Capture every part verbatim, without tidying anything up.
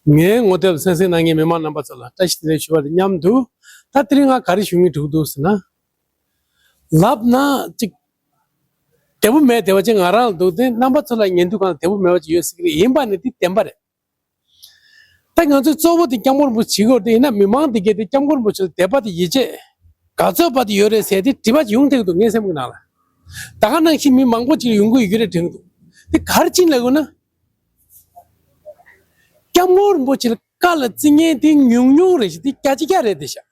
ངའི་ངོ་དེབ་གསན་གཟིགས་གནང་མཁན་མི་མང་རྣམ་པ་ཚོ་ལ་བཀྲ་ཤིས་བདེ་ལེགས་ཞུ་བ་དང་མཉམ་དུ། ད་དེ་རིང་ང་ག་རེ་ཞུ་སྙིང་བྲོ་གི་འདུག་ཟེར་ན། ལབ་ན་ཅིག་བདེ་པོ་མེད། བདེ་བ་ཅན་ང་རང་ལ་འདུག་སྟེ། རྣམ་པ་ཚོ་ལ་ཉན་དུས་གང་ལ་བདེ་པོ་མེད་པ་ཅིག་ཡོད་སྲིད་ཀྱི་རེད། ཡིན་པ་ནི་དེ་བདེན་པ་རེད། ད་ང་ཚོས་གཙོ་བོ་དེ་སྐྱབས་མགོན་རིན་པོ་ཆེ་བྱེད་དགོས་རེད། དེ་ཡིན་ན་མི་མང་དེ་གས་དེ་སྐྱབས་མགོན་རིན་པོ་ཆེ་ལ་དད་པ་དང་ཡིད་ཆེས། ག་ཚོད་བར་དུ་ཡོད་རེད་ཟེར་དེ་དྲི་བ་ཅིག་ཡོང་ཐེག་འདུག་ངའི་སེམས་ཀྱི་ནང་ལ། ད་ག་ནང་བཞིན་མི་མང་པོ་ཅིག་ཡོང་གི་ཡོད་ཀྱི་རེད་དྲན་གྱི་འདུག་དེ་ག་རེ་བྱས་ནས་ལབ་དགོས་ན། སྐྱབས་མགོན་རིན་པོ་ཆེ་ལ་བཀའ་ལ་བརྩི་མཁན་དེ་ཉུང་ཉུང་རེད་ཤག་དེ་བརྒྱ་ཆ་བརྒྱ་རེད་དེ་ཤག་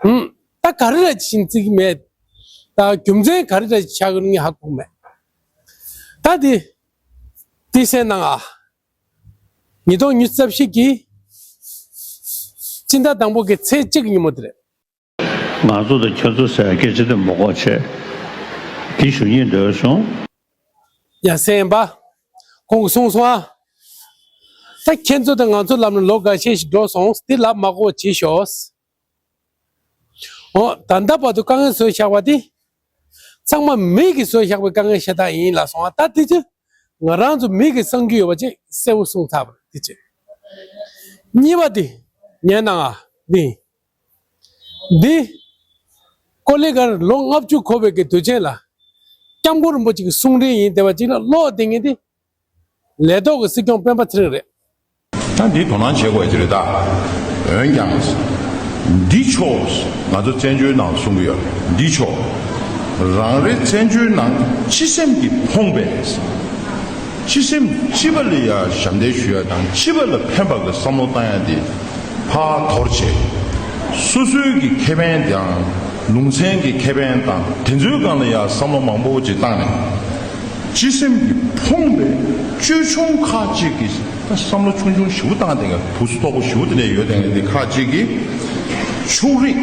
ཧུམ། ད་ག་རེ་ལ་ཅིག་བརྩི་གི་མེད། ད་རྒྱུ་མཚན་ག་རེ་ལ་ཆགས་ཀྱི་ཡོད་ངས་ཧ་གོ་གི་མེད། ད་དེ་དེ་གསན་གནང་ཨ། ཉིས་སྟོང་ཉི་ཤུ་རྩ་བཞི་གི་སྤྱི་ཟླ་དང་པོ་གི་ཚེས་གཅིག་གི་ཉིན་མོ་དེ་རེད། ང་ཚོ་དང་ཁྱོད་ཚོ་ཟེར་སྐད་ཆ་དེ་མ་གོ་བྱས། དེ་ཞུ་སྙིང་འདོད་སོང་། ཡ་སེམས་པ། ཁོང་གིས་གསུངས་སོང་ཨ། ད་ཁྱེད་ཚོ་དང་ང་ཚོ་ལབ་ན་ལོ་འགའ་ཤས་ཤིག་འགྲོ་སོང་། དེ་ལབ་མ་དགོས་བྱས་ཤོག་འོ། ད་ལྟ་བར་དུ་དཀའ་ངལ་བཟོས་བཞག་པ་དེ། ཚང་མ་མི་གིས་བཟོས་བཞག་པའི་དཀའ་ངལ་ཤ་སྟག་ཡིན་ལབ་སོང་ཨ། ད་དེ་ཚོ་ང་རང་ཚོ་མི་གིས་བསམ་རྒྱུ་ཡོད་པ་ཅིག་གསལ་པོ་གསུངས་ཚར་བ་རེད། དེ་ཅི། གཉིས་པ་དེ། ཉན་གནང་ཨ། འདི། འདི། ཀོ་ལི་གར་ལོ་ལྔ་བཅུ་འཁོར་བའི་གི་དུས་ཆེན་ལ། སྐྱབས་མགོན་རིན་པོ་ཆེ་གི་གསུང་འཕྲིན་ཡིན་བསྡད་པ་ཅིག་ལ་ཀློག་བསྡད་མཁན་དེ། ལས་ཐོག་གི་སྲིད་སྐྱོང་སྤེན་པ་ཚེ་རིང་རེད། ད་འདི་དོ་སྣང་བྱེད་དགོས་ཀྱི་རེད་ད། འོན་ཀྱང་། འདི་ཆོག་ང་ཚོ་བཙན་བྱོལ་ནང་གསུང་གི་ཡོད་རེད། འདི་ཆོག་རང་རེ་བཙན་བྱོལ་ནང་སྤྱི་སེམས་ཀྱིས་ཕོངས་པའི། སྤྱི་སེམས་སྤྱི་པ་ལ་ཡ་ཞབས་འདེགས་ཞུ་ཡ་དང་། སྤྱི་པ་ལ་ཕན་པ་གི་བསམ་བློ་བཏང་ཡ་དེ་ཕར་དོར་བྱས། སོ་སོའི་གི་ཁེ་ཕན་དང་། ལུང་ཚན་གྱི་ཁེ་ཕན་དང་དེ་ཚོའི་སྒང་ལ་ཡ་བསམ་བློ་མང་པོ་ཅིག་བཏང་ནས། སྤྱི་སེམས་ཀྱིས་ཕོངས་པའི་ཅོལ་ཆུང་ཁག་ཅིག་གིས། ད་བསམ་བློ་ཆུང་ཆུང་ཞེ་པོ་བཏང་བསྡད་མཁན། བུ་སུ་དོག་པོ་ཞེ་པོ་དེ་འདྲ་ཡོད་བསྡད་མཁན་དེ་ཁག་ཅིག་གིས་ཕྱོགས་རིས་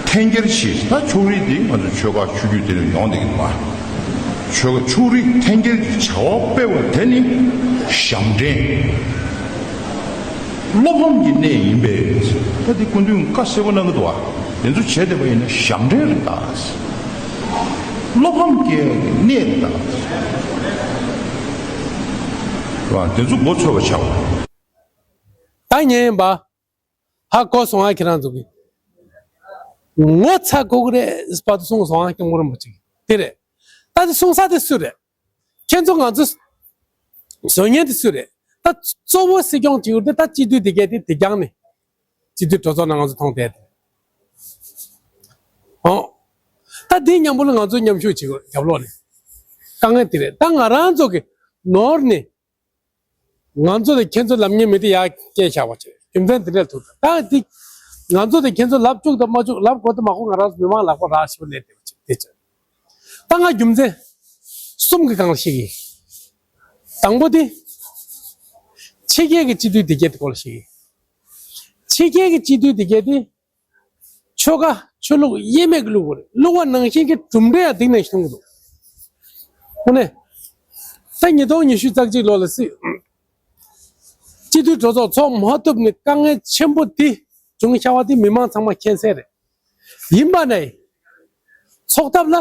འཐེན་འཁྱེར་བྱས། ད་ཕྱོགས་རིས་དེ་ང་ཚོ་ཆོལ་ཁ་ཆོས་བརྒྱུད་དེ་ནས་ཡོང་བསྡད་ཀྱི་འདུག་བ། ཆོལ་ཁ་ཆོས་རིས་འཐེན་འཁྱེར་གྱི་བྱ་བ་སྤེལ་བ་དེ་ནི་ཞབས་འདྲེན། བློ་ཕམ་གྱི་གནས་ཡིན་པས། ད་དེ་སྐུ་མདུན་བཀའ་གསལ་པོ་གནང་གི་འདུག་བ། དེ་ཚོ་བྱས་བསྡད་པ་ཡིན་ན་ཞབས་འདྲེན་རེད་ད། བློ་ཕམ་སྐྱེ་ཡ་གི་གནས་རེད་ད། རེད་བ། དེ་ཚོ་མགོ་ཚོས་པ་བྱ་བ། ད་ཉན་པ། ཧ་གོ་སོང་ཨ། ཁྱེད་རང་ཚོ་གི་ངོ་ཚ་གོ་གི་རེད་པ་དུ་གསུངས་སོང་ཨ། སྐྱབས་མགོན་རིན་པོ་ཆེ་གི་དེ་རེད། ད་དེ་གསུང་ས་དེ་སུ་རེད། ཁྱེད་ཚོ་ང་ཚོ་བཟོ་མཁན་དེ་སུ་རེད། ད་གཙོ་བོ་སྲིད་སྐྱོང་བྱེད་ཡུལ་དེ་ད་སྤྱི་འཐུས་དེ་གས་དེ་དེ་རྐྱང་ནི། སྤྱི་འཐུས་གྲོས་ཚོགས་ནང་ང་ཚོ་མཐོང་བསྡད་དེ། ཨོ། ད་དེ་མཉམ་པོ་ལ་ང་ཚོ་མཉམ་ཞུགས་བྱེད་དགོས། རྒྱབ་ལོག་ནས་དཀའ་ངལ་དེ་རེད། ད་ང་རང་ཚོ་གི་ནོར་ནི། ང་ཚོ་དང་ཁྱེད་ཚོ་ལབ་མཁན་མི་དེ་ཡར་སྐད་བཞག་པ་བྱས། རྒྱུ་མཚན་དེ་འདྲ་ཐུག་ད་དེ། ང་ཚོ་དང་ཁྱེད་ཚོ་ལབ་བཅུག་དང་མ་བཅུག་ལབ་དགོས་དང་མ་དགོས་ང་རང་ཚོ་མི་མང་ལག་པ་རག་ཞིག་ལས་དེ་བྱས་དེ་བྱས། ད་ང་རྒྱུ་མཚན་གསུམ་གྱི་སྒང་ལ་བཤད་ཀྱི་ཡིན། དང་པོ་དེ། ཕྱི་རྒྱལ་གྱི་སྤྱི་འཐུས་དེ་གས་དེ་སྐོར་ལ་བཤད་ཀྱི་ཡིན། ཕྱི་རྒྱལ་གྱི་སྤྱི་འཐུས་དེ་གས་དེ། ཆོལ་ཁ་ཆོས་ལུགས་དབྱེར་མེད་ཀྱི་བླུག་པ་རེད། བླུག་པ་ནང་བཞིན་གྱི་གྲུབ་འབྲས་ཡང་དེ་ནང་བཞིན་གྱི་འདུག་དངོས་གནས། ད་ཉིས་སྟོང་ཉི་ཤུ་རྩ་གཅིག་ལོ་ལ་སྲིད་སྤྱི་འཐུས་གྲོས་ཚོགས་ཚོགས་མ་ཐུབ་ནས་དཀའ་ངལ་ཆེན་པོ་དེ་བྱུང་བཞག་པ་དེ་མི་མང་ཚང་མ་མཁྱེན་གསལ་རེད། ཡིན་པ་ནས་ཚོགས་ཐབས་ལ་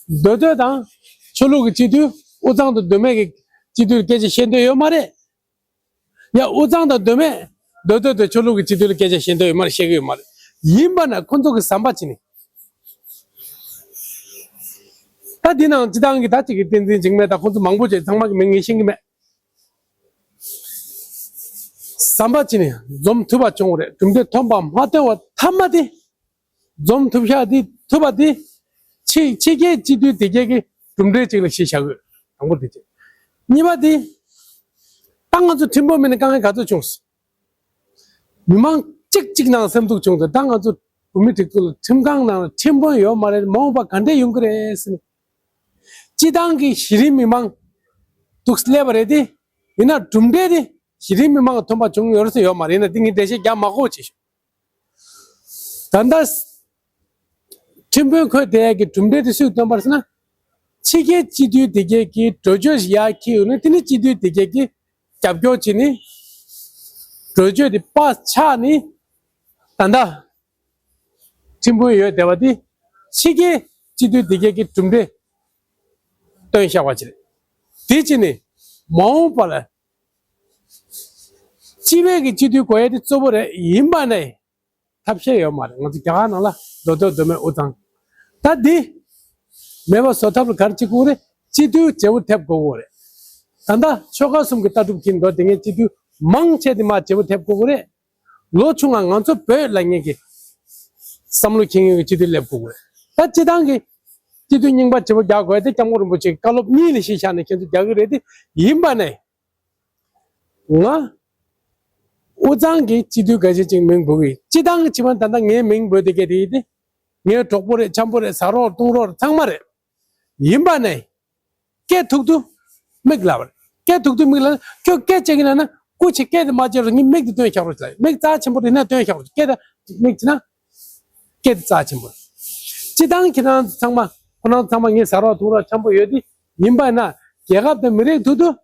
མདོ་སྟོད་དང་ཆོས་ལུགས་ཀྱི་སྤྱི་འཐུས། དབུས་གཙང་དང་མདོ་སྨད་ཀྱི་སྤྱི་འཐུས་ལ་སྐད་ཆ་བཤད་འདོད་ཡོད་མ་རེད། ཡ་དབུས་གཙང་དང་མདོ་སྨད། མདོ་སྟོད་དང་ཆོས་ལུགས་ཀྱི་སྤྱི་འཐུས་ལ་སྐད་ཆ་བཤད་འདོད་ཡོད་མ་རེད། བཤད་ཀྱི་ཡོད་མ་རེད། ཡིན་པ་ན་ཁོ་ཚོ་གི་ཟམ་པ་ཅི་ནི། ད་འདི་ནང་སྤྱི་བཏང་གི་ད་ཅིག་གི་བསྟན་འཛིན་འཇིགས་མེད་དང་ཁོ་ཚོ་མང་པོ་བྱས། ཚང་མ་གི་མིང་ངས་ཤེས་ཀྱི་མེད། ཟམ་པ་ཅི་ནི་འཛོམས་ཐུབ་པ་བྱུང་བ་རེད། གྲུབ་འབྲས་ཐོན་པ་མ་ཐོན་བ་ཐ་མ་དེ། འཛོམས་ཐུབ་ཤག་དེ་ཐུབ་པ་དེ། ཕྱི་ཕྱི་རྒྱལ་སྤྱི་འཐུས་དེ་གས་ཀྱི་གྲུབ་འབྲས་ཅིག་ལ་གཞི་བཞག་དགོས། དང་པོ་དེ་བྱས། གཉིས་པ་དེ། ད་ང་ཚོ་ཁྲིམས་དཔོན་མིན་ན་དཀའ་ངལ་ག་ཚོད་བྱུང་སོང་། མི་མང་གཅིག་གཅིག་ནང་སེམས་སྡུག་བྱུང་སྟེ། ད་ང་ཚོ་བོད་མི་སྒྲིག་འཛུགས་ལ་ཁྲིམས་ཁང་ནང་ལ་ཁྲིམས་དཔོན་ཡོད་མ་རེད། མ་འོངས་པ་ག་འདྲས་ཡོང་གི་རེད་ཟེར་ནས། སྤྱི་བཏང་གི་གཞི་རིམ་མི་མང་འདུག་སླེབས་པ་རེད་དེ། ཡིན་ན་གྲུབ་འབྲས་དེ་གཞི་རིམ་མི་མང་ཐོན་པ་བྱུང་ཡོད་རེད་ཟེར་ཡོད་མ་རེད། ཡིན་ན་དེ་ངས་འགྲེལ་བཤད་རྒྱག་མ་དགོས་བྱས་ཤོག་ད་ལྟ་ཁྲིམས་དཔོན་འཁོད་བསྡད་ཡག་གི་གྲུབ་འབྲས་དེ་སུས་བཏོན་པ་རེད་ཟེར་ན། ཕྱི་རྒྱལ་སྤྱི་འཐུས་དེ་གས་ཀྱིས་གྲོས་ཆོད་ཞིག་ཡར་འཁྱེར་ཡོང་ནས། དེ་ནི་སྤྱི་འཐུས་དེ་གས་ཀྱིས་རྒྱབ་སྐྱོར་བྱས་ནས། གྲོས་ཆོད་དེ་པཱ་སི་ཆགས་ནས། ད་ལྟ་ཁྲིམས་དཔོན་ཡོད་བསྡད་པ་དེ་ཕྱི་རྒྱལ་སྤྱི་འཐུས་དེ་གས་ཀྱིས་གྲུབ་འབྲས་བཏོན་བཞག་པ་ཅིག་རེད། དེ་བྱས་ནས་མ་འོངས་པ་ལ། སྤྱི་པའི་གི་སྤྱི་འཐུས་དགོས་ཡ་དེ་གཙོ་བོ་རེད། ཡིན་པ་ནས་ཐབས་ཤེས་ཡོད་མ་རེད། ང་ཚོ་རྒྱ་གར་ནང་ལ་མདོ་སྟོད་མདོ་སྨད་དབུས་གཙང་། ད་འདི་མེད་པ་བཟོ་ཐབས་ལ་ག་རེ་བྱེད་དགོས་རེད། སྤྱི་འཐུས་བརྗེ་པོ་ཐེབས་དགོས་ཀྱི་རེད། ད་ལྟ་ཆོལ་ཁ་གསུམ་གྱི་ལྟ་གྲུབ་ཀྱི་མདོ་དེ་ངས་སྤྱི་འཐུས་མང་ཆེ་དེ་མར་བརྗེ་པོ་ཐེབས་དགོས་ཀྱི་རེད། ལོ་ཆུང་ང་ང་ཚོ་བོད་ལ་ངེད་ཀྱི་བསམ་བློ་འཁྱེར་མཁན་གྱི་སྤྱི་འཐུས་སླེབས་དགོས་ཀྱི་རེད། ད་སྤྱི་བཏང་གི་སྤྱི་འཐུས་རྙིང་པ་བརྗེ་པོ་རྒྱག་དགོས་དེ་སྐྱབས་མགོན་རིན་པོ་ཆེའི་བཀའ་སློབ་གཉིས་ལ་གཞི་བཞག་ནས་ཁྱེད་ཚོ་རྒྱག་གི་རེད་དེ། ཡིན་པ་ནས། ང་དབུས་གཙང་གི་སྤྱི་འཐུས་འགའ་ཤས་ཅིག་མིང་འབོད་ཀྱི། སྤྱི་བཏང་གི་སྤྱི་བ་ད་ལྟ་ངའི་མིང་འབོད་དེ་སྐད་དེ་ཡིན་ཏེ། ངའི་གྲོགས་པོ་རེད། འཆམ་པོ་རེད། ཟ་རོགས་བཏུང་རོགས་ཚང་མ་རེད། ཡིན་པ་ནས་སྐད་ཐུག་ཐུག་མིག་ལ་བར། སྐད་ཐུག་ཐུག་མིག་ལ། ཁྱོད་སྐད་ཆ་གི་ན་ན་སྐུ་མཁྱེན་སྐད་དེ་མ་བརྗེད་རོགས། ངས་མིག་དེ་སྟོན་བཞག་རོགས་ལ། མིག་རྩ་ཆེན་པོ་རེད་ན་སྟོན་བཞག་རོགས། སྐད་དེ་མིག་ཅི་ན། སྐད་དེ་རྩ་ཆེན་པོ་རེད། སྤྱི་བཏང་ཁྱེད་རང་ཚོ་ཚང་མ། ཁོ་རང་ཚང་མ་ངས་ཟ་རོགས་བཏུང་རོགས་འཆམ་པོ་ཡོད་དེ། ཡིན་པ་ན་རྒྱལ་ཁབ་དང་མི་རིགས་ཐུག་ཐུག་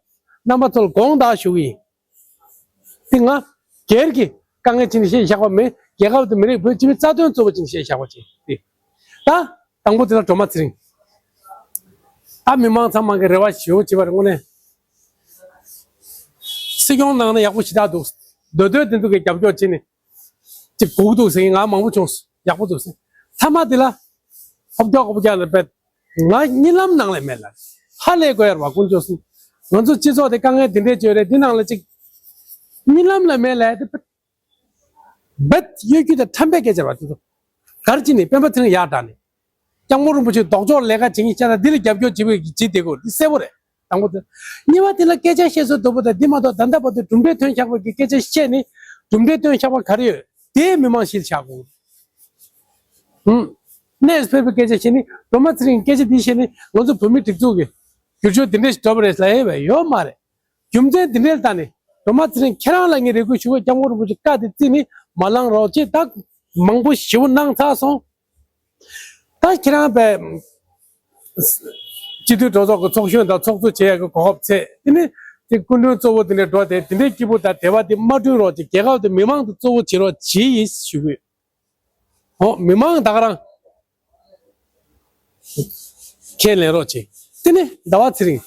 རྣམ་པ་ཚོ་ལ་དགོངས་དག་ཞུ་གི་ཡིན། དེ་ང་སྒེར་གྱི་དཀའ་ངལ་ཅིག་ནས་བཤད་བཞག་པ་མེད། རྒྱལ་ཁབ་དང་མི་རིགས་བོད་སྤྱི་པའི་རྩ་དོན་གཙོ་བོ་ཅིག་ནས་བཤད་བཞག་པ་ཅིག་སྟེ། ད་དང་པོ་དེ་ལ་སྒྲོལ་མ་ཚེ་རིང་། ད་མི་མང་ཚང་མ་གི་རེ་བ་ཞེ་པོ་བྱེད་པ་རེད། དངོས་གནས་སྲིད་སྐྱོང་གནང་ན་ཡག་པོ་ཞེ་དྲག་འདུག། མདོ་སྟོད་དེ་ཚོ་གི་རྒྱབ་སྐྱོར་བྱས་ནས་ཅིག་དགོས་འདུག་ཟེར་མཁན་ང་མང་པོ་བྱུང་སོང་། ཡག་པོ་འདུག་ཟེར། མཐའ་མ་དེ་ལ་ཧོབ་རྒྱག་ཧོབ་རྒྱག་ལ་བས། ང་གཉིད་ལམ་ནང་ལ་མེད་ལ། ཧ་ལས་དགོས་ཡར་བ་དཀོན་མཆོག་གསུམ། ང་ཚོ་སྤྱི་ཚོགས་དེ་དཀའ་ངལ་འདི་འདྲས་བྱོས་རེད། འདི་ནང་ལ་ཅིག་གཉིད་ལམ་ལ་མེད་ལ་དེ། བེད་གཡོ་སྒྱུ་དང་ཁྲམ་པའི་སྐད་ཆ་བ་དེ་ཚོ། གར་ཅི་ནས་སྤེན་པ་ཚེ་རིང་ཡར་དྲག་ནས། སྐྱབས་མགོན་རིན་པོ་ཆེ་ལྡོག་ཕྱོགས་ལས་ཀ་བྱེད་མཁན་ཤ་སྟག་འདི་ལ་རྒྱབ་སྐྱོར་བྱེད་པའི་བྱེད་བསྡད་དགོས་འདི་གསལ་པོ་རེད། དང་པོ་དེ། གཉིས་པ་དེ་ལ་སྐད་ཆ་བཤད་སྲོལ་དོད་པོ་དང་འདི་མ་གཏོགས་ད་ལྟ་བར་དུ་གྲུབ་འབྲས་ཐོན་ཤག་པ་གི་སྐད་ཆ་བཤད་ནས་གྲུབ་འབྲས་ཐོན་ཤག་པ་ག་རེ་ཡོད་དེ་མི་མང་གཞིར་བཞག་དགོས། ཧུམ། གནས་སུ་ཕེབས་པའི་སྐད་ཆ་བཤད་ནས་སྒྲོལ་མ་ཚེ་རིང་སྐད་ཆ་འདི་བཤད་ནས་ང་ཚོ་བོད་མི་སྒྲིག་འཛུགས་ཀྱི་བསྒྱུར་བཅོས་འདི་འདྲས་ཤིག་འགྲོ་བ་རེད་ལབ་ཡས་བས་ཡོད་མ་རེད། རྒྱུ་མཚན་འདི་འདྲས་ལྟ་ནས་སྒྲོལ་མ་ཚེ་རིང་ཁྱེད་རང་ལ་ངས་རེ་སྐུལ་ཞུ་གི། སྐྱབས་མགོན་རིན་པོ་ཆེ་བཀའ་དེ་བརྩིས་ནས་མ་ལངས་རོགས་བྱེད། ད་མང་པོ་ཞེ་པོ་གནང་ཚར་སོང་། ད་ཁྱེད་རང་པས་སྤྱི་འཐུས་གྲོས་ཚོགས་ཀྱི་ཚོགས་གཞོན་དང་ཚོགས་གཙོ་བྱེད་ཡག་གི་གོ་སྐབས་ཚད་དེ་ནི་དེ་སྐུ་མགྲོན་གཙོ་བོ་དེ་འདྲས་འགྲོ་དེ་དེ་འདྲའི་སྐྱིད་པོ་དང་བདེ་བ་དེ་མ་བསྐྲུན་རོགས་བྱེད། རྒྱལ་ཁབ་དེ་མི་མང་དུ་གཙོ་བོ་བྱེད་རོགས་གྱིས་ཞུ་གི་ཡོད། འོ་མི་མང་ད་ག་རང་ཁས་ལེན་རོགས་བྱེད། དེ་ནི་ཟླ་བ་ཚེ་རིང་།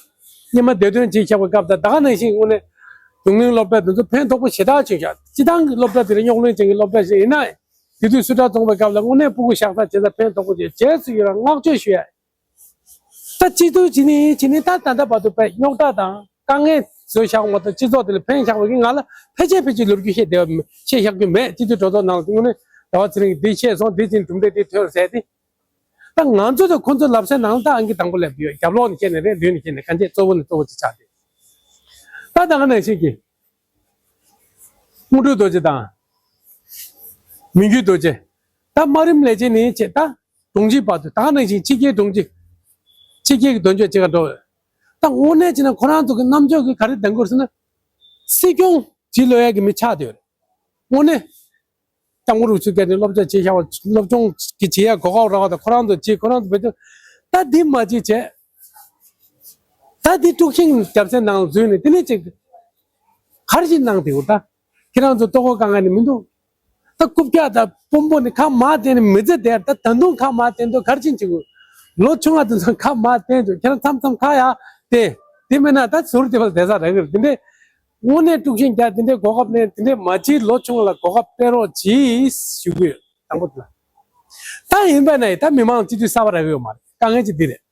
སྔོན་མ་བདེ་དོན་ཆེད་བཞག་པའི་སྐབས་དང་ད་ག་ནང་བཞིན་དངོས་གནས་རྡུང་ལེན་སློབ་གྲྭ་དེ་ཚོ་ཕན་ཐོགས་པོ་ཞེ་དྲག་བྱུང་ཤག། སྤྱི་བཏང་གི་སློབ་གྲྭ་དེ་ལ་རྙོག་གླེང་ཅན་གྱི་སློབ་གྲྭ་ཞིག་ཡིན་ན། དེ་དུས་སུ་ཊར་བཙོང་པའི་སྐབས་ལ་དངོས་གནས་སྤུ་གུ་བཞག་ས་བྱེད་ས་ཕན་ཐོགས་པོ་བྱེད་བྱས་སུ་ཡོད་ར་བསྔགས་བརྗོད་ཞུ་ཡ། ད་སྤྱི་འཐུས་བྱེད་ནི་བྱེད་ནི་ད་ད་ལྟ་བར་དུ་པའི་རྙོག་དྲ་དང་དཀའ་ངལ་བཟོས་བཞག་མ་གཏོགས་སྤྱི་ཚོགས་དེ་ལ་ཕན་བཞག་པ་གི་ང་ལ་ཕལ་ཆེར་ཕལ་ཆེར་ལོ་རྒྱུས་བཤད་བསྡད་པ་བཤད་བཞག་རྒྱུ་མེད། སྤྱི་འཐུས་གྲོས་ཚོགས་ནང་ལ་དངོས་གནས་ཟླ་བ་ཚེ་རིང་གིས་འདི་བཤད་སོང་། འདི་བྱས་གྲུབ་འབྲས་འདི་ཐོན་ཟེར་ཏེ། ད་ང་ཚོ་དང་ཁོ་ཚོའི་ལབ་སའི་ནང་ལ་ད་ཨང་ཀི་དང་པོ་སླེབས་ཡོད། རྒྱབ་ལོགས་ནས་བཤད་ནས་རེད། མདུན་ནས་བཤད་ནས་གང་བྱས་གཙོ་བོ་ནས་གཙོ་བོ་ཅིག་ཆགས་ཏེ། ད་ད་ག་ནང་བཞིན་གྱི་དངོས་གྲུབ་རྡོ་རྗེ་དང་། མི་འགྱུར་རྡོ་རྗེ། ད་དམའ་རིམ་ལས་བྱེད་ནས་བྱས་ད། དྲུང་ཆེ་བར་དུ་ད་ག་ནང་བཞིན་ཕྱི་རྒྱལ་དྲུང་ཆེ། ཕྱི་རྒྱལ་གྱི་དོན་གཅོད་བྱེད་ག་འགྲོ་བས། ད་དངོས་གནས་བྱས་ན་ཁོ་རང་ཚོ་གི་རྣམ་དཔྱོད་ཀྱི་ག་རེ་ལྡན་དགོས་ཟེར་ན། སྲིད་སྐྱོང་བྱེད་ལོས་ཡ་གི་མི་ཆགས་བསྡད་ཡོད་རེད། དངོས་གནས། སྐྱབས་མགོན་རིན་པོ་ཆེ་སྐད་ནས་སློབ་སྦྱོང་བྱེད་བཞག་པ། སློབ་སྦྱོང་གི་བྱེད་ཡ་གོ་སྐབས་རག་པ་དང་ཁོ་རང་ཚོ་བྱེད། ཁོ་རང་ཚོ་བེད་སྤྱོད། ད་འདི་མ་བྱེད་བྱས། ད་འདི་དཀྲུག་ཤིང་རྒྱབ་སའི་ནང་འཛུལ་ནས་དེ་ནས་ཅིག་ག་རེ་ཞིག་གནང་བསྡད་ཡོད་ད། ཁྱེད་རང་ཚོ་ལྟོ་གོས་གང་ག་ནས་མི་འདུག། ད་རྐུབ་བཀྱག་དང་དཔོན་པོ་ནས་ཁ་མར་བསྟན་ནས་མི་ཚེ་དེར་ད་ད་དུང་ཁ་མར་བསྟན་དུས་ག་རེ་ཕྱིན་བྱེད་དགོས། ལོ་ཆུང་བ་དེ་ཚོ་ཁ་མར་བསྟན་དུས་ཁྱེད་རང་མཚམས་མཚམས་ཁ་ཡར་བསྟན། དེ་མེད་ན་ད་ཟུར་དེ་བ་བསྡད་ས་རག་གི་རེད། དེ་འདྲས་དངོས་གནས་དཀྲུག་ཤིང་རྒྱག་དེ་འདྲས་གོ་སྐབས་ལེན་དེ་འདྲས་མ་བྱེད། ལོ་ཆུང་བ་ལ་གོ་སྐབས་སྤྲད་རོགས་གྱིས་ཞུ་གི་ཡོད། དང་པོ་དེ་ལ། ད་ཡིན་པ་ན་ད་མི་མང་སྤྱི་འཐུས་གསར་པ་རག་གི་ཡོད་མ་རེད། དཀའ་ངལ་ཅིག་འདི་རེད།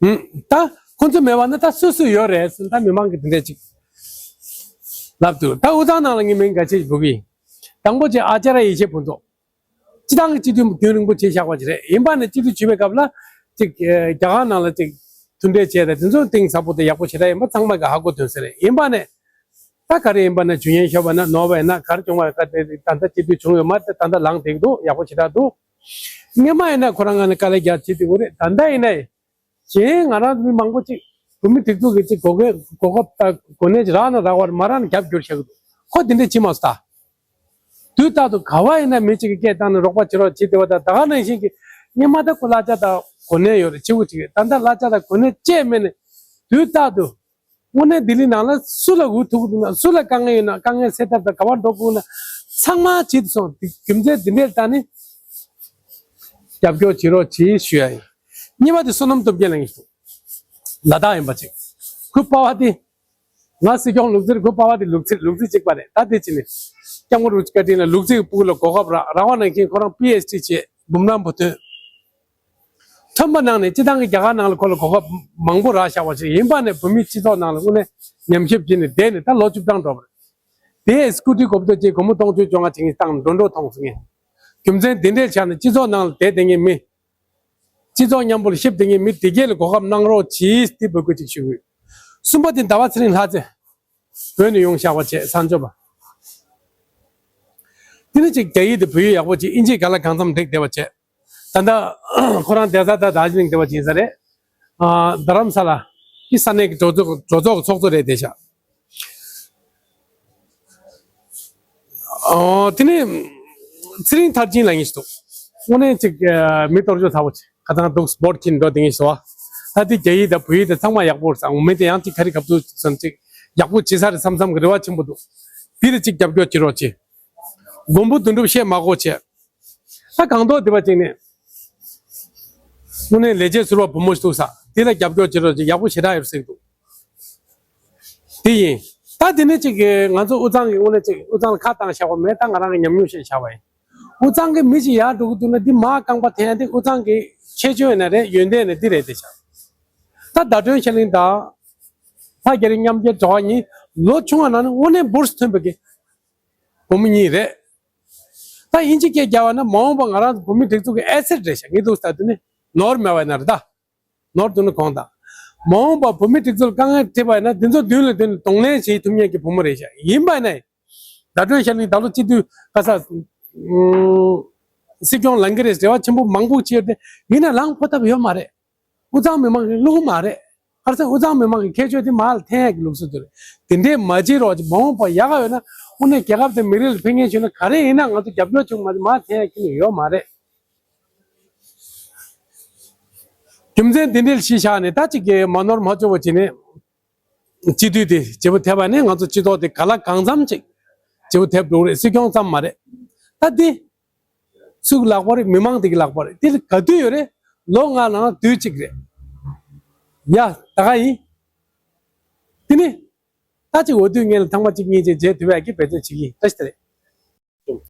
ཧུམ། ད་ཁོ་ཚོ་མེད་པ་ན་ད་སུ་སུ་ཡོད་རེད་ཟེར་ན་ད་མི་མང་གི་དེ་འདྲས་ཅིག་ལབ་འདུག། ད་དབུས་གཙང་ནང་ལ་ངས་མིང་འགའ་ཤས་འབོད་གི་ཡིན། དང་པོ་ཅིག་ཨ་ཅཱརྱ་ཡེ་ཤེས་ཕུན་ཚོགས། སྤྱི་བཏང་གི་སྤྱི་འཐུས་རྒྱུན་རིང་པོ་བྱས་བཞག་པ་ཅིག་རེད། ཡིན་པ་ནས་སྤྱི་འཐུས་བྱེད་པའི་སྐབས་ལ་ཅིག་རྒྱ་གར་ནང་ལ་ཅིག་མཐུན་འབྲེལ་བྱས་ཏེ་དེ་ཚོ་གཏིང་ཟབ་པོ་དང་ཡག་པོ་ཞེ་དྲག་ཡིན་པ་ཚང་མ་གི་ཧ་གོ་དོན་ཟེར་རེད། ཡིན་པ་ནས་ད་ག་རེ་ཡིན་པ་ན་ཇུ་ཡན་ཤོ་བ་ན་ནོར་བ་ཡིན་ན་ག་རེ་བྱུང་བ་ད་ལྟ་སྤྱི་འཐུས་བྱུང་ཡོད་མ་རེད། ད་ལྟ་ལངས་བསྡད་ཀྱི་འདུག། ཡག་པོ་ཞེ་དྲག་འདུག། སྔོན་མ་ཡིན་ན་ཁོ་རང་ང་ནས་དཀའ་ལས་རྒྱག་བྱེད་དེ་འོ་རེད། ད་ལྟ་ཡིན་ན་གཞན་ང་རང་མི་མང་པོ་ཅིག་བོད་མི་སྒྲིག་འཛུགས་ཀྱི་ཅིག་གོ་སྐབས་གོ་སྐབས་དང་གོ་གནས་ཅིག་རག་ན་རག་པར་མ་རག་ན་རྒྱབ་སྐྱོར་བྱེད་ཀྱི་འདུག། ཁོ་དེ་འདྲས་བྱེད་མ་སོང་ད། དུས་རྟག་ཏུ་ག་བ་ཡིན་ན་མི་གཅིག་གིས་སྐད་བཏང་ནས་རོགས་པ་བྱེད་རོགས་བྱེད་བསྡད་པ་དང་ད་ག་ནང་བཞིན་གྱི་སྔོན་མ་ད་ཁོ་གླ་ཆ་དང་གོ་གནས་ཡོད་རེད། ཆེ་བོ་ཅིག་རེད། ད་ལྟ་གླ་ཆ་དང་གོ་གནས་བཅས་མེད་ནས་དུས་རྟག་ཏུ་དངོས་གནས་ལྡི་ལི་ནང་ལ་སུ་ལ་འུ་ཐུག་འདུག་ན་སུ་ལ་དཀའ་ངལ་ཡོད་ན་དཀའ་ངལ་སེལ་ཐབས་དང་ག་བ་འགྲོ་དགོས་ན་ཚང་མ་བྱེད་དུ་སོང་། དེ་རྒྱུ་མཚན་འདི་འདྲས་ད་ནི་རྒྱབ་སྐྱོར་བྱེད་རོགས་གྱིས་ཞུ་ཡ་ཡིན། གཉིས་པ་དེ་བསོད་ནམས་སྟོབས་རྒྱལ་ལགས་ཡིན། ལ་དྭགས་ཡིན་པ་ཅིག་ཁོའི་པ་ཕ་དེ། ང་སྲིད་སྐྱོང་ལུག་རྫིར་གུ་པ་བ་དེ་ལུག་རྫི་ལུག་རྫི་གཅིག་པ་རེད། ད་དེ་ཅི་ནི་སྐྱབས་མགོན་རིན་པོ་ཆེ་བཀའ་དྲིན་ལ་ལུག་རྫི་གི་སྤུ་གུ་ལ་གོ་སྐབས་རག་རག་པ་ནང་བཞིན་ཁོ་རང་པི་ཨེཆ་ཌི་བྱས་འབུམ་རམས་པ་ཐོན། ཐོན་པ་ནང་ནས་སྤྱི་བཏང་གི་རྒྱ་གར་ནང་ལ་ཁོ་ལ་གོ་སྐབས་མང་པོ་རག་བཞག་པ་ཞིག་ཡིན་པ་ནས་བོད་མིའི་སྤྱི་ཚོགས་ནང་ལ་དངོས་གནས་ཉམས་ཞིབ་བྱས་ནས་བསྡད་ནས་ད་ལོ་བཅུ་གྲངས་འགྲོ་བ་རེད། དེའི་སྐུ་དྲིན་གོ་བསྡུར་བྱས་སྒོར་མོ་སྟོང་ཕྲག་བཅོ་ལྔ་བྱེད་ངེས་བཏང་འགྲོ་འགྲོ་མཐོང་སོང་ངས། རྒྱུ་མཚན་དེ་འདྲའི་ཆ་ནས་སྤྱི་ཚོགས་ནང་ལ་བསྡད་བསྡད་མཁན་མི། སྤྱི་ཚོགས་མཉམ་པོ་ལ་གཤིབ་བསྡད་མཁན་མི་དེ་གས་ལ་གོ་སྐབས་གནང་རོགས་གྱིས་ཏེ་འབོད་སྐུལ་ཅིག་ཞུ་གི་ཡོད། གསུམ་པ་དེ་ཟླ་བ་ཚེ་རིང་ལྷ་རྩེ། བོད་ནས་ཡོང་བཞག་པ་བྱས་ས་མཆོད་པ། དེ་ནས་ཅིག་རྒྱ་ཡིག་དང་བོད་ཡིག་ཡག་པོ་བྱས་ཨིན་ཇི་ག་ལ་གང་འཚམ་འགྲིག་བསྡད་པ་བྱས། ད་ལྟ་ཁོ་རང་བསྡད་ས་ད་དར་ཇི་ལིང་བསྡད་པ་ཅིག་ཡིན་ས་རེད། ཨ་རྡ་རམ་ས་ལ་གི་ས་གནས་ཀྱི་གྲོས་ཚོགས་གྲོས་ཚོགས་ཀྱི་ཚོགས་གཙོ་རེད་བསྡད་ཤག་ཨོ། དེ་ནས་ཚེ་རིང་མཐར་ཕྱིན་ལབ་མཁན་ཞིག་འདུག་དངོས་གནས་ཅིག་ཨ་མི་གཏོར་བཅོས་ཚ་པོ་ཅིག་ཁ་ཚང་འདུག་སི་པོར་ཊི་ཁྱིན་འགྲོ་བསྡད་མཁན་ཞིག་འདུག་ད་དེ་རྒྱ་ཡིག་དང་བོད་ཡིག་དང་ཚང་མ་ཡག་པོ་རེད་ས། ངོ་མ་དེ་ཡང་ཅིག་ག་རེ་གབ་ཚུགས་སོང་ཅིག་ཡག་པོ་བྱེད་ས་རེད་བསམ་བསམ་གི་རེ་བ་ཆེན་པོ་འདུག་དེ་ལ་ཅིག་རྒྱབ་སྐྱོར་བྱེད་རོགས་བྱེད། མགོན་པོ་དོན་གྲུབ་བཤད་མ་དགོས་བྱས། ད་གང་ཐོག་དེ་པ་ཅིག་ནས་དངོས་གནས་ལས་བྱེད་ཟུར་པ་བུ་མོ་ཞིག་འདུག་ས་དེ་ལ་རྒྱབ་སྐྱོར་བྱེད་རོགས་ཅིག་ཡག་པོ་ཞེ་དྲག་ཡོད་ཟེར་གི་འདུག་དེ་ཡིན། ད་དེ་ནས་ཅིག་གི་ང་ཚོ་དབུས་གཙང་གི་དངོས་གནས་ཅིག་དབུས་གཙང་ལ་ཁ་བཏང་བཞག་པ་མེད། ད་ང་རང་གི་ཉམས་མྱོང་བཤད་བཞག་པ་ཡིན། དབུས་གཙང་གི་མི་ཞིག་ཡར་འགྲོ་གི་འདུག་ན་འདི་མར་རྐང་པ་འཐེན་ཡ་དེ་དབུས་གཙང་གི་ཁྱད་ཆོས་ཡིན་ན་རེད། ཡོན་ཏན་ཡིན་ན་འདི་རེད་དེ་ཤག་ད་ཟླ་སྒྲོན་ཤར་གླིང་དང་ལྷ་རྒྱ་རི་མཉམ་སྐྱེས་གྲོགས་གཉིས་ལོ་ཆུང་བ་ནང་ནས་དངོས་གནས་འབུར་ཐོན་པའི་གི་བུ་མོ་གཉིས་རེད། ད་དབྱིན་ཇི་སྐད་རྒྱག་པ་ན་མ་འོངས་པ་ང་རང་ཚོ་བོད་མི་སྒྲིག་འཛུགས་ཀྱི་ཨེ་སེ་ཊི་རེད་ཤག་ངས་འདུག་ལྟ་དུས་ནི་ནོར་མེད་པ་ཡིན་ན་རེད་ད། ནོར་འདུག་ན་དགོངས་དག་མ་འོངས་པ་བོད་མི་སྒྲིག་འཛུགས་ལ་དཀའ་ངལ་འཕྲད་པ་ཡིན་ན་དེ་ཚོ་མདུན་ལ་མདུན་ལ་གདོང་ལེན་བྱེད་ཐུབ་མཁན་གྱི་བུ་མོ་རེད་ཤག་ཡིན་པ་ཡིན་ན། ཟླ་སྒྲོན་ཤར་གླིང་ད་ལོ་སྤྱི་འཐུས་ག་ས། སྲིད་སྐྱོང་ལངས་ཀྱི་རེད། རེ་བ་ཆེན་པོ་མང་པོ་བྱས་ཏེ་ཡིན་ན་ལངས་ཕོད་ཐབས་ཡོད་མ་རེད། དབུས་གཙང་མི་མང་གིས་བླུག་མ་རེད། ཁ་སང་དབུས་གཙང་མི་མང་གི་ཁྱད་ཆོས་དེ་མར་ལ་འཐེན་ཡག་གི་ལུགས་སྲོལ་དེ་རེད། དེ་འདྲའི་མ་བྱེད་རོགས་ཅིག་མ་འོངས་པ་ཡག་ག་ཡོད་ན་དངོས་གནས་རྒྱལ་ཁབ་དེ་མི་རིགས་ལ་ཕན་མཁན་བྱུང་ན་ག་རེ་ཡིན་ན་ང་ཚོ་རྒྱབ་སྐྱོར་བྱུང་མ་མར་འཐེན་ཡག་གི་ནི་ཡོད་མ་རེད། རྒྱུ་མཚན་དེ་འདྲའི་གཞི་བཞག་ནས་ད་ཅིག་གི་མ་ནོར་མ་བཅོས་པ་བྱས་ནས་སྤྱི་འཐུས་དེ་བརྗེ་པོ་ཐེབས་པ་ནས་ང་ཚོ་སྤྱི་ཚོགས་དེ་ག་ལ་གང་འཚམ་ཅིག་བརྗེ་པོ་ཐེབས་འགྲོ་གི་རེད། སྲིད་སྐྱོང་ཙམ་མ་རེད། ད་འདི་སུའི་ལག་པ་རེད། མི་མང་དེ་གི་ལག་པ་རེད། དེ་ལ་ག་དུས་ཡོད་རེད། ལོ་ལྔ་ནང་དུས་གཅིག་རེད། ཡ་ད་ག་ཡིན། དེ་ནི་ད་ཅིག་འོས་བསྡུ་སྔོན་ལ་ཐེངས་མ་གཅིག་གཉིས་ཅིག་བརྗེ་ཐུབ་ཡག་གི་འབད་བརྩོན་བྱེད་ཀྱི་ཡིན། བཀྲ་ཤིས་བདེ་ལེགས།